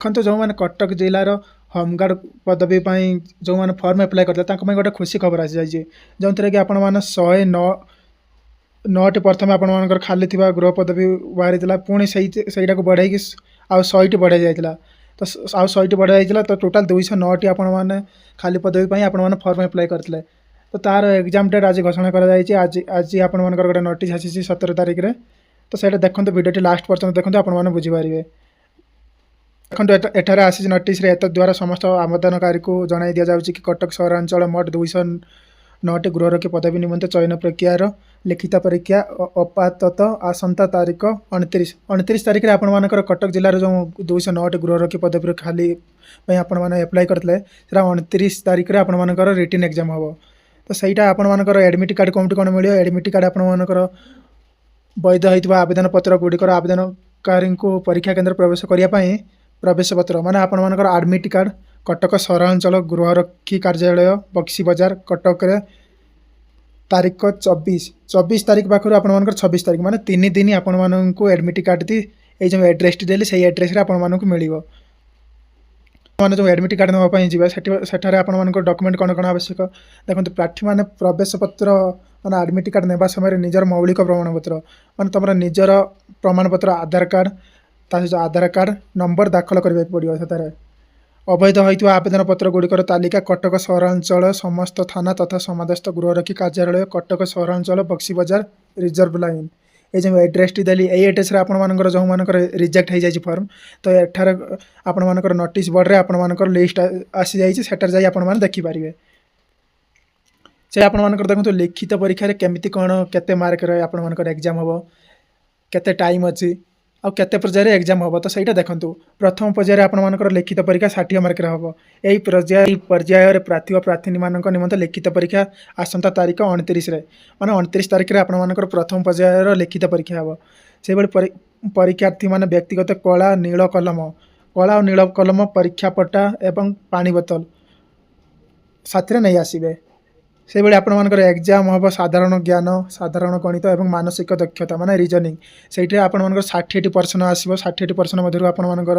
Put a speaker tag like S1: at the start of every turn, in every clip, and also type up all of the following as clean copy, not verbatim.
S1: ଦେଖନ୍ତୁ, ଯେଉଁମାନେ କଟକ ଜିଲ୍ଲାର ହୋମଗାର୍ଡ଼ ପଦବୀ ପାଇଁ ଯେଉଁମାନେ ଫର୍ମ ଆପ୍ଲାଏ କରିଥିଲେ, ତାଙ୍କ ପାଇଁ ଗୋଟେ ଖୁସି ଖବର ଆସିଯାଇଛି, ଯେଉଁଥିରେ କି ଆପଣମାନେ 109 ନଅଟି ପ୍ରଥମେ ଆପଣମାନଙ୍କର ଖାଲି ଥିବା ଗୃହ ପଦବୀ ବାହାରିଥିଲା। ପୁଣି ସେଇଟାକୁ ବଢ଼େଇକି ଆଉ 100ଟି ବଢ଼ାଇ ଯାଇଥିଲା। ତ ଆଉ 100ଟି ବଢ଼ା ଯାଇଥିଲା। ତ ଟୋଟାଲ୍ 209ଟି ଆପଣମାନେ ଖାଲି ପଦବୀ ପାଇଁ ଆପଣମାନେ ଫର୍ମ ଆପ୍ଲାଏ କରିଥିଲେ। ତ ତା'ର ଏକ୍ଜାମ୍ ଡେଟ୍ ଆଜି ଘୋଷଣା କରାଯାଇଛି। ଆଜି ଆଜି ଆପଣମାନଙ୍କର ଗୋଟେ ନୋଟିସ୍ ଆସିଛି 17 ତାରିଖରେ। ତ ସେଇଟା ଦେଖନ୍ତୁ, ଭିଡ଼ିଓଟି ଲାଷ୍ଟ ପର୍ଯ୍ୟନ୍ତ ଦେଖନ୍ତୁ, ଆପଣମାନେ ବୁଝିପାରିବେ। ଦେଖନ୍ତୁ, ଏଠାରେ ଆସିଛି ନୋଟିସ୍ରେ, ଏତଦ୍ୱାରା ସମସ୍ତ ଆବେଦନକାରୀକୁ ଜଣାଇ ଦିଆଯାଉଛି କି କଟକ ସହରାଞ୍ଚଳ ମୋଟ 209ଟି ଗୃହରକ୍ଷୀ ପଦବୀ ନିମନ୍ତେ ଚୟନ ପ୍ରକ୍ରିୟାର ଲିଖିତ ପରୀକ୍ଷା ଆପାତତଃ ଆସନ୍ତା ତାରିଖ 29 ତାରିଖରେ ଆପଣମାନଙ୍କର କଟକ ଜିଲ୍ଲାର ଯେଉଁ 209ଟି ଗୃହରକ୍ଷୀ ପଦବୀର ଖାଲି ପାଇଁ ଆପଣମାନେ ଆପ୍ଲାଏ କରିଥିଲେ, ସେଟା 29 ତାରିଖରେ ଆପଣମାନଙ୍କର ରିଟିନ୍ ଏକ୍ଜାମ୍ ହେବ। ତ ସେଇଟା ଆପଣମାନଙ୍କର ଆଡ଼ମିଟ୍ କାର୍ଡ଼ କେଉଁଠି କ'ଣ ମିଳିବ? ଆଡ଼ମିଟ୍ କାର୍ଡ଼ ଆପଣମାନଙ୍କର ବୈଧ ହୋଇଥିବା ଆବେଦନ ପତ୍ର ଗୁଡ଼ିକର ଆବେଦନକାରୀଙ୍କୁ ପରୀକ୍ଷା କେନ୍ଦ୍ର ପ୍ରବେଶ କରିବା ପାଇଁ ପ୍ରବେଶ ପତ୍ର, ମାନେ ଆପଣମାନଙ୍କର ଆଡ଼ମିଟ୍ କାର୍ଡ଼ କଟକ ସହରାଞ୍ଚଳ ଗୃହରକ୍ଷୀ କାର୍ଯ୍ୟାଳୟ, ବକ୍ସି ବଜାର, କଟକରେ ତାରିଖ 24 ତାରିଖ ପାଖରୁ ଆପଣମାନଙ୍କର 26 ତାରିଖ, ମାନେ 3 ଦିନ ଆପଣମାନଙ୍କୁ ଆଡ଼ମିଟ୍ କାର୍ଡ଼ଟି ଏଇ ଯେଉଁ ଆଡ୍ରେସଟି ଦେଲି, ସେଇ ଆଡ୍ରେସରେ ଆପଣମାନଙ୍କୁ ମିଳିବ। ମାନେ ଯେଉଁ ଆଡ଼ମିଟ୍ କାର୍ଡ଼ ନେବା ପାଇଁ ଯିବେ, ସେଠାରେ ଆପଣମାନଙ୍କ ଡକୁମେଣ୍ଟ କ'ଣ କ'ଣ ଆବଶ୍ୟକ ଦେଖନ୍ତୁ। ପ୍ରାର୍ଥୀମାନେ ପ୍ରବେଶ ପତ୍ର, ମାନେ ଆଡ଼ମିଟ୍ କାର୍ଡ଼ ନେବା ସମୟରେ ନିଜର ମୌଳିକ ପ୍ରମାଣପତ୍ର, ମାନେ ତୁମର ନିଜର ପ୍ରମାଣପତ୍ର, ଆଧାର କାର୍ଡ଼, ତା ସହିତ ଆଧାର କାର୍ଡ଼ ନମ୍ବର ଦାଖଲ କରିବାକୁ ପଡ଼ିବ ସେଠାରେ। ଅବୈଧ ହୋଇଥିବା ଆବେଦନ ପତ୍ର ଗୁଡ଼ିକର ତାଲିକା କଟକ ସହରାଞ୍ଚଳ ସମସ୍ତ ଥାନା ତଥା ସମାଦସ୍ଥ ଗୃହରକ୍ଷୀ କାର୍ଯ୍ୟାଳୟ, କଟକ ସହରାଞ୍ଚଳ, ବକ୍ସି ବଜାର, ରିଜର୍ଭ ଲାଇନ୍। ଏଇ ଯେଉଁ ଆଡ୍ରେସଟି ଦେଲି, ଏଇ ଆଡ୍ରେସରେ ଆପଣମାନଙ୍କର ଯେଉଁମାନଙ୍କର ରିଜେକ୍ଟ ହେଇଯାଇଛି ଫର୍ମ, ତ ଏଠାରେ ଆପଣମାନଙ୍କର ନୋଟିସ୍ ବୋର୍ଡ଼ରେ ଆପଣମାନଙ୍କର ଲିଷ୍ଟ ଆସିଯାଇଛି। ସେଠାରେ ଯାଇ ଆପଣମାନେ ଦେଖିପାରିବେ। ସେ ଆପଣମାନଙ୍କର ଦେଖନ୍ତୁ, ଲିଖିତ ପରୀକ୍ଷାରେ କେମିତି କ'ଣ, କେତେ ମାର୍କରେ ଆପଣମାନଙ୍କର ଏକ୍ଜାମ୍ ହେବ, କେତେ ଟାଇମ୍ ଅଛି ଆଉ କେତେ ପର୍ଯ୍ୟାୟରେ ଏକ୍ଜାମ୍ ହେବ, ତ ସେଇଟା ଦେଖନ୍ତୁ। ପ୍ରଥମ ପର୍ଯ୍ୟାୟରେ ଆପଣମାନଙ୍କର ଲିଖିତ ପରୀକ୍ଷା 60 ମାର୍କରେ ହେବ। ଏହି ପର୍ଯ୍ୟାୟରେ ପ୍ରାର୍ଥୀ ଓ ପ୍ରାର୍ଥିନୀମାନଙ୍କ ନିମନ୍ତେ ଲିଖିତ ପରୀକ୍ଷା ଆସନ୍ତା ତାରିଖ 29ରେ, ମାନେ 29 ତାରିଖରେ ଆପଣମାନଙ୍କର ପ୍ରଥମ ପର୍ଯ୍ୟାୟର ଲିଖିତ ପରୀକ୍ଷା ହେବ। ସେହିଭଳି ପରୀକ୍ଷାର୍ଥୀମାନେ ବ୍ୟକ୍ତିଗତ କଳା ଓ ନୀଳ କଲମ, ପରୀକ୍ଷା ପଟା ଏବଂ ପାଣି ବୋତଲ ସାଥିରେ ନେଇ ଆସିବେ। ସେଇଭଳି ଆପଣମାନଙ୍କର ଏକ୍ଜାମ୍ ହେବ ସାଧାରଣ ଜ୍ଞାନ, ସାଧାରଣ ଗଣିତ ଏବଂ ମାନସିକ ଦକ୍ଷତା, ମାନେ ରିଜନିଂ। ସେଇଥିରେ ଆପଣମାନଙ୍କର 60ଟି ପ୍ରଶ୍ନ ଆସିବ। 60ଟି ପ୍ରଶ୍ନ ମଧ୍ୟରୁ ଆପଣମାନଙ୍କର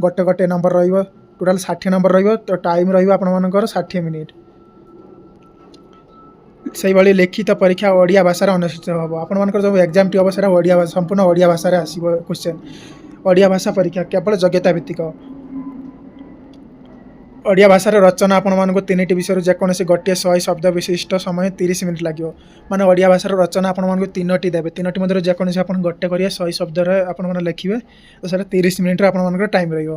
S1: ଗୋଟେ ଗୋଟେ ନମ୍ବର ରହିବ। ଟୋଟାଲ୍ 60 ନମ୍ବର ରହିବ। ତ ଟାଇମ୍ ରହିବ ଆପଣମାନଙ୍କର 60 ମିନିଟ୍। ସେଇଭଳି ଲିଖିତ ପରୀକ୍ଷା ଓଡ଼ିଆ ଭାଷାରେ ଅନୁଷ୍ଠିତ ହେବ। ଆପଣମାନଙ୍କର ଯେଉଁ ଏକ୍ଜାମ୍ଟି ହେବ, ସେଇଟା ଓଡ଼ିଆ ଭାଷା, ସମ୍ପୂର୍ଣ୍ଣ ଓଡ଼ିଆ ଭାଷାରେ ଆସିବ କ୍ୱେଶ୍ଚନ୍। ଓଡ଼ିଆ ଭାଷା ପରୀକ୍ଷା କେବଳ ଯୋଗ୍ୟତା ଭିତ୍ତିକ। ଓଡ଼ିଆ ଭାଷାର ରଚନା ଆପଣମାନଙ୍କୁ ତିନିଟି ବିଷୟରୁ ଯେକୌଣସି ଗୋଟିଏ, 100 ଶବ୍ଦ ବିଶିଷ୍ଟ, ସମୟ 30 ମିନିଟ୍ ଲାଗିବ। ମାନେ ଓଡ଼ିଆ ଭାଷାର ରଚନା ଆପଣମାନଙ୍କୁ ତିନୋଟି ଦେବେ। ତିନୋଟି ମଧ୍ୟରୁ ଯେକୌଣସି ଆପଣ ଗୋଟେ କରିବେ, 100 ଶବ୍ଦରେ ଆପଣମାନେ ଲେଖିବେ। ତ ସେଇଟା 30 ମିନିଟ୍ରେ ଆପଣମାନଙ୍କର ଟାଇମ୍ ରହିବ।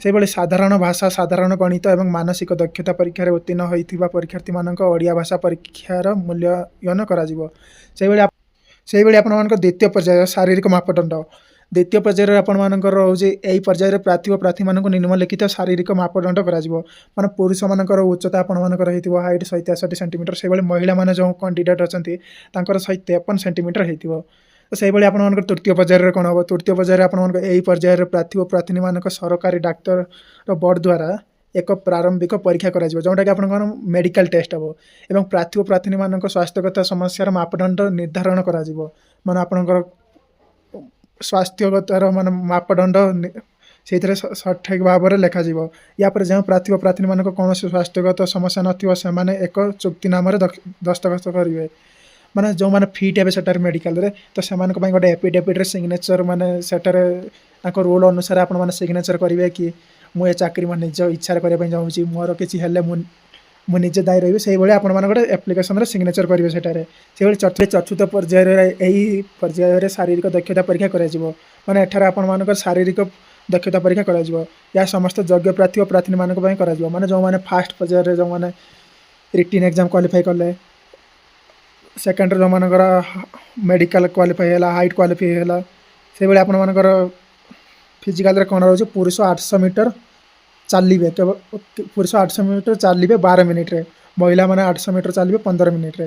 S1: ସେହିଭଳି ସାଧାରଣ ଭାଷା, ସାଧାରଣ ଗଣିତ ଏବଂ ମାନସିକ ଦକ୍ଷତା ପରୀକ୍ଷାରେ ଉତ୍ତୀର୍ଣ୍ଣ ହୋଇଥିବା ପରୀକ୍ଷାର୍ଥୀମାନଙ୍କ ଓଡ଼ିଆ ଭାଷା ପରୀକ୍ଷାର ମୂଲ୍ୟାୟନ କରାଯିବ। ସେଇଭଳି ଆପଣମାନଙ୍କ ଦ୍ୱିତୀୟ ପର୍ଯ୍ୟାୟ ଶାରୀରିକ ମାପଦଣ୍ଡ। ଦ୍ୱିତୀୟ ପର୍ଯ୍ୟାୟରେ ଆପଣମାନଙ୍କର ରହୁଛି, ଏହି ପର୍ଯ୍ୟାୟରେ ପ୍ରାର୍ଥୀ ଓ ପ୍ରାର୍ଥୀମାନଙ୍କୁ ନିମ୍ନଲିଖିତ ଶାରୀରିକ ମାପଦଣ୍ଡ କରାଯିବ। ମାନେ ପୁରୁଷମାନଙ୍କର ଉଚ୍ଚତା ଆପଣମାନଙ୍କର ହେଇଥିବ ହାଇଟ୍ 163 ସେଣ୍ଟିମିଟର। ସେଇଭଳି ମହିଳାମାନେ ଯେଉଁ କ୍ୟାଣ୍ଡିଡେଟ୍ ଅଛନ୍ତି, ତାଙ୍କର 153 ସେଣ୍ଟିମିଟର ହେଇଥିବ। ତ ସେଇଭଳି ଆପଣମାନଙ୍କର ତୃତୀୟ ପର୍ଯ୍ୟାୟରେ କ'ଣ ହେବ? ତୃତୀୟ ପର୍ଯ୍ୟାୟରେ ଆପଣମାନଙ୍କ ଏହି ପର୍ଯ୍ୟାୟରେ ପ୍ରାର୍ଥୀ ଓ ପ୍ରାର୍ଥିନୀମାନଙ୍କ ସରକାରୀ ଡାକ୍ତର ବୋର୍ଡ଼ ଦ୍ୱାରା ଏକ ପ୍ରାରମ୍ଭିକ ପରୀକ୍ଷା କରାଯିବ, ଯେଉଁଟାକି ଆପଣଙ୍କର ମେଡ଼ିକାଲ ଟେଷ୍ଟ ହେବ ଏବଂ ପ୍ରାର୍ଥୀ ଓ ପ୍ରାର୍ଥିନୀମାନଙ୍କ ସ୍ୱାସ୍ଥ୍ୟଗତ ସମସ୍ୟାର ମାପଦଣ୍ଡ ନିର୍ଦ୍ଧାରଣ କରାଯିବ। ମାନେ ଆପଣଙ୍କର ସ୍ୱାସ୍ଥ୍ୟଗତର ମାନେ ମାପଦଣ୍ଡ ସେଇଥିରେ ସଠିକ୍ ଭାବରେ ଲେଖାଯିବ। ୟା ପରେ ଯେଉଁ ପ୍ରାର୍ଥୀ ଓ ପ୍ରାର୍ଥିନୀମାନଙ୍କ କୌଣସି ସ୍ୱାସ୍ଥ୍ୟଗତ ସମସ୍ୟା ନଥିବ, ସେମାନେ ଏକ ଚୁକ୍ତିନାମାରେ ଦସ୍ତଖତ କରିବେ। ମାନେ ଯେଉଁମାନେ ଫିଟ୍ ହେବେ ସେଠାରେ ମେଡ଼ିକାଲରେ, ତ ସେମାନଙ୍କ ପାଇଁ ଗୋଟେ ଏଫିଡେଭିଟ୍ରେ ସିଗ୍ନେଚର୍, ମାନେ ସେଠାରେ ତାଙ୍କ ରୁଲ୍ ଅନୁସାରେ ଆପଣମାନେ ସିଗ୍ନେଚର୍ କରିବେ କି ମୁଁ ଏ ଚାକିରି ମୋ ନିଜ ଇଚ୍ଛାରେ କରିବା ପାଇଁ ଚାହୁଁଛି, ମୋର କିଛି ହେଲେ ମୁଁ ମୁଁ ନିଜେ ଦାୟୀ ରହିବି। ସେଇଭଳି ଆପଣମାନେ ଗୋଟେ ଆପ୍ଲିକେସନରେ ସିଗ୍ନେଚର୍ କରିବେ ସେଠାରେ। ସେଇଭଳି ଚତୁର୍ଥ ପର୍ଯ୍ୟାୟରେ, ଏହି ପର୍ଯ୍ୟାୟରେ ଶାରୀରିକ ଦକ୍ଷତା ପରୀକ୍ଷା କରାଯିବ। ମାନେ ଏଠାରେ ଆପଣମାନଙ୍କର ଶାରୀରିକ ଦକ୍ଷତା ପରୀକ୍ଷା କରାଯିବ। ଏହା ସମସ୍ତ ଯୋଗ୍ୟ ପ୍ରାର୍ଥୀ ଓ ପ୍ରାର୍ଥିନୀମାନଙ୍କ ପାଇଁ କରାଯିବ। ମାନେ ଯେଉଁମାନେ ଫାଷ୍ଟ ପର୍ଯ୍ୟାୟରେ ଯେଉଁମାନେ ରିଟିନ୍ ଏକ୍ଜାମ୍ କ୍ୱାଲିଫାଇ କଲେ, ସେକେଣ୍ଡରେ ଯେଉଁମାନଙ୍କର ମେଡ଼ିକାଲ କ୍ୱାଲିଫାଇ ହେଲା, ହାଇଟ୍ କ୍ୱାଲିଫାଇ ହେଲା, ସେଇଭଳି ଆପଣମାନଙ୍କର ଫିଜିକାଲରେ କ'ଣ ରହୁଛି? ପୁରୁଷ 800 ମିଟର ଚାଲିବେ କେବଳ, ପୁରୁଷ 800 ମିଟର ଚାଲିବେ 12 ମିନିଟ୍ରେ, ମହିଳାମାନେ 800 ମିଟର ଚାଲିବେ 15 ମିନିଟ୍ରେ।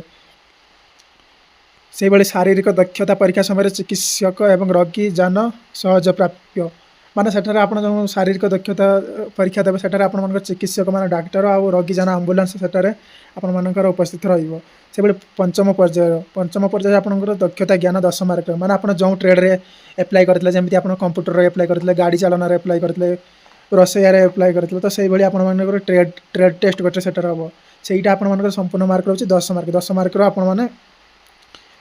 S1: ସେଇଭଳି ଶାରୀରିକ ଦକ୍ଷତା ପରୀକ୍ଷା ସମୟରେ ଚିକିତ୍ସକ ଏବଂ ରୋଗୀ ଯାନ ସହଜ ପ୍ରାପ୍ୟ। ମାନେ ସେଠାରେ ଆପଣ ଯେଉଁ ଶାରୀରିକ ଦକ୍ଷତା ପରୀକ୍ଷା ଦେବେ, ସେଠାରେ ଆପଣମାନଙ୍କର ଚିକିତ୍ସକ ମାନେ ଡାକ୍ତର ଆଉ ରୋଗୀ ଯାନ ଆମ୍ବୁଲାନ୍ସ ସେଠାରେ ଆପଣମାନଙ୍କର ଉପସ୍ଥିତ ରହିବ। ସେଭଳି ପଞ୍ଚମ ପର୍ଯ୍ୟାୟ ଆପଣଙ୍କର ଦକ୍ଷତା ଜ୍ଞାନ 10 ମାର୍କ। ମାନେ ଆପଣ ଯେଉଁ ଟ୍ରେଡ଼ରେ ଆପ୍ଲାଏ କରିଥିଲେ, ଯେମିତି ଆପଣ କମ୍ପ୍ୟୁଟରରେ ଆପ୍ଲାଏ କରିଥିଲେ, ଗାଡ଼ି ଚାଳନାରେ ଆପ୍ଲାଏ କରିଥିଲେ, ରୋଷେଇଆରେ ଆପ୍ଲାଏ କରିଥିଲେ, ତ ସେଇଭଳି ଆପଣମାନଙ୍କର ଟ୍ରେଡ୍ ଟ୍ରେଡ୍ ଟେଷ୍ଟ ଗୋଟେ ସେଠାରେ ହେବ। ସେଇଟା ଆପଣମାନଙ୍କର ସମ୍ପୂର୍ଣ୍ଣ ମାର୍କ ରହୁଛି 10 ମାର୍କ। 10 ମାର୍କର ଆପଣମାନେ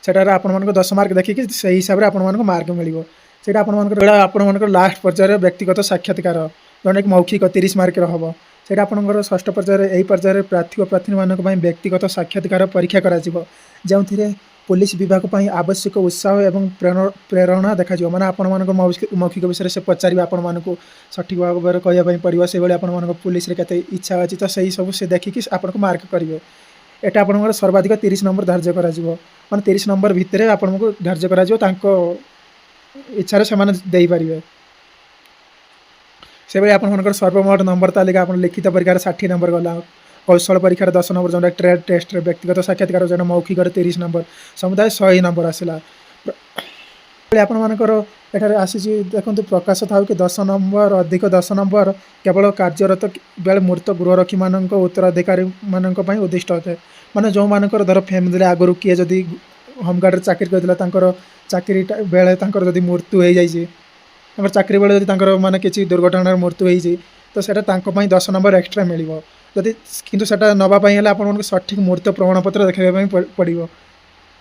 S1: ସେଠାରେ ଆପଣମାନଙ୍କୁ 10 ମାର୍କ ଦେଖିକି ସେଇ ହିସାବରେ ଆପଣମାନଙ୍କୁ ମାର୍କ ମିଳିବ। ସେଇଟା ଆପଣମାନଙ୍କର, ଏଇଟା ଆପଣମାନଙ୍କର ଲାଷ୍ଟ ପର୍ଯ୍ୟାୟରେ ବ୍ୟକ୍ତିଗତ ସାକ୍ଷାତକାର, ଯେଉଁଟାକି ମୌଖିକ 30 ମାର୍କର ହେବ। ସେଇଟା ଆପଣଙ୍କର ଷଷ୍ଠ ପର୍ଯ୍ୟାୟରେ। ଏହି ପର୍ଯ୍ୟାୟରେ ପ୍ରାର୍ଥୀ ଓ ପ୍ରାର୍ଥିନୀମାନଙ୍କ ପାଇଁ ବ୍ୟକ୍ତିଗତ ସାକ୍ଷାତକାର ପରୀକ୍ଷା କରାଯିବ, ଯେଉଁଥିରେ ପୋଲିସ ବିଭାଗ ପାଇଁ ଆବଶ୍ୟକ ଉତ୍ସାହ ଏବଂ ପ୍ରେରଣା ଦେଖାଯିବ। ମାନେ ଆପଣମାନଙ୍କ ମୌଖିକ ବିଷୟରେ ସେ ପଚାରିବେ, ଆପଣମାନଙ୍କୁ ସଠିକ୍ ଭାବରେ କହିବା ପାଇଁ ପଡ଼ିବ। ସେଇଭଳି ଆପଣମାନଙ୍କ ପୋଲିସରେ କେତେ ଇଚ୍ଛା ଅଛି, ତ ସେଇ ସବୁ ସେ ଦେଖିକି ଆପଣଙ୍କୁ ମାର୍କ କରିବେ। ଏଟା ଆପଣଙ୍କର ସର୍ବାଧିକ 30 ନମ୍ବର ଧାର୍ଯ୍ୟ କରାଯିବ। ମାନେ 30 ନମ୍ବର ଭିତରେ ଆପଣଙ୍କୁ ଧାର୍ଯ୍ୟ କରାଯିବ, ତାଙ୍କ ଇଚ୍ଛାରେ ସେମାନେ ଦେଇପାରିବେ। ସେଭଳି ଆପଣମାନଙ୍କର ସର୍ବମୋଟ ନମ୍ବର ତାଲିକା, ଆପଣ ଲିଖିତ ପରୀକ୍ଷାରେ 60 ନମ୍ବର ଗଲା, କୌଶଳ ପରୀକ୍ଷାରେ 10 ନମ୍ବର ଯେଉଁଟା ଟ୍ରେଡ୍ ଟେଷ୍ଟରେ, ବ୍ୟକ୍ତିଗତ ସାକ୍ଷାତକାର ଯେଉଁଟା ମୌଖିକରେ 30 ନମ୍ବର, ସମୁଦାୟ 100 ନମ୍ବର ଆସିଲା। ଆପଣମାନଙ୍କର ଏଠାରେ ଆସିଛି ଦେଖନ୍ତୁ, ପ୍ରକାଶ ଥାଉ କି 10 ନମ୍ବର ଅଧିକ 10 ନମ୍ବର କେବଳ କାର୍ଯ୍ୟରତ ବେଳେ ମୃତ ଗୃହରକ୍ଷୀମାନଙ୍କ ଉତ୍ତରାଧିକାରୀମାନଙ୍କ ପାଇଁ ଉଦ୍ଦିଷ୍ଟ ହୋଇଥାଏ। ମାନେ ଯେଉଁମାନଙ୍କର ଧର ଫ୍ୟାମିଲିରେ ଆଗରୁ କିଏ ଯଦି ହୋମଗାର୍ଡ଼ରେ ଚାକିରି କରିଥିଲା, ତାଙ୍କର ଚାକିରି ବେଳେ ତାଙ୍କର ଯଦି ମୃତ୍ୟୁ ହେଇଯାଇଛି, ତାଙ୍କର ଚାକିରି ବେଳେ ଯଦି ତାଙ୍କର ମାନେ କିଛି ଦୁର୍ଘଟଣାରେ ମୃତ୍ୟୁ ହେଇଛି, ତ ସେଇଟା ତାଙ୍କ ପାଇଁ 10 ନମ୍ବର ଏକ୍ସଟ୍ରା ମିଳିବ ଯଦି। କିନ୍ତୁ ସେଇଟା ନେବା ପାଇଁ ହେଲେ ଆପଣମାନଙ୍କୁ ସଠିକ୍ ମୃତ୍ୟୁ ପ୍ରମାଣପତ୍ର ଦେଖାଇବା ପାଇଁ ପଡ଼ିବ।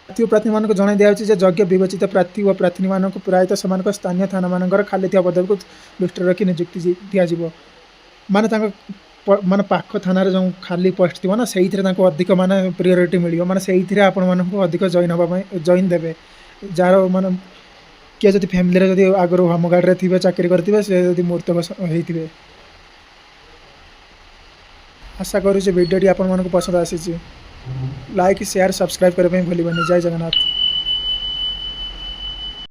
S1: ପ୍ରାର୍ଥୀ ଓ ପ୍ରାର୍ଥୀମାନଙ୍କୁ ଜଣାଇ ଦିଆଯାଉଛି ଯେ ଯୋଗ୍ୟ ବିବେଚିତ ପ୍ରାର୍ଥୀ ଓ ପ୍ରାର୍ଥିନୀମାନଙ୍କୁ ପ୍ରାୟତଃ ସେମାନଙ୍କ ସ୍ଥାନୀୟ ଥାନାମାନଙ୍କର ଖାଲି ଥିବା ପଦବୀକୁ ଦୃଷ୍ଟିରେ ରଖି ନିଯୁକ୍ତି ଦିଆଯିବ। ମାନେ ତାଙ୍କ ମାନେ ପାଖ ଥାନାରେ ଯେଉଁ ଖାଲି ପୋଷ୍ଟ ଥିବ ନା, ସେଇଥିରେ ତାଙ୍କୁ ଅଧିକ ମାନେ ପ୍ରିଓରିଟି ମିଳିବ। ମାନେ ସେଇଥିରେ ଆପଣମାନଙ୍କୁ ଅଧିକ ଜଏନ୍ ହେବା ପାଇଁ ଜଏନ୍ ଦେବେ। ଯାହାର ମାନେ କିଏ ଯଦି ଫ୍ୟାମିଲିରେ ଯଦି ଆଗରୁ ହୋମଗାର୍ଡ଼ରେ ଥିବେ, ଚାକିରି କରିଥିବେ, ସେ ଯଦି ମୃତ ହେଇଥିବେ। ଆଶା କରୁଛି ଭିଡ଼ିଓଟି ଆପଣମାନଙ୍କୁ ପସନ୍ଦ ଆସିଛି। ଲାଇକ୍, ସେୟାର, ସବସ୍କ୍ରାଇବ୍ କରିବା ପାଇଁ ଭୁଲିବେନି। ଜୟ ଜଗନ୍ନାଥ।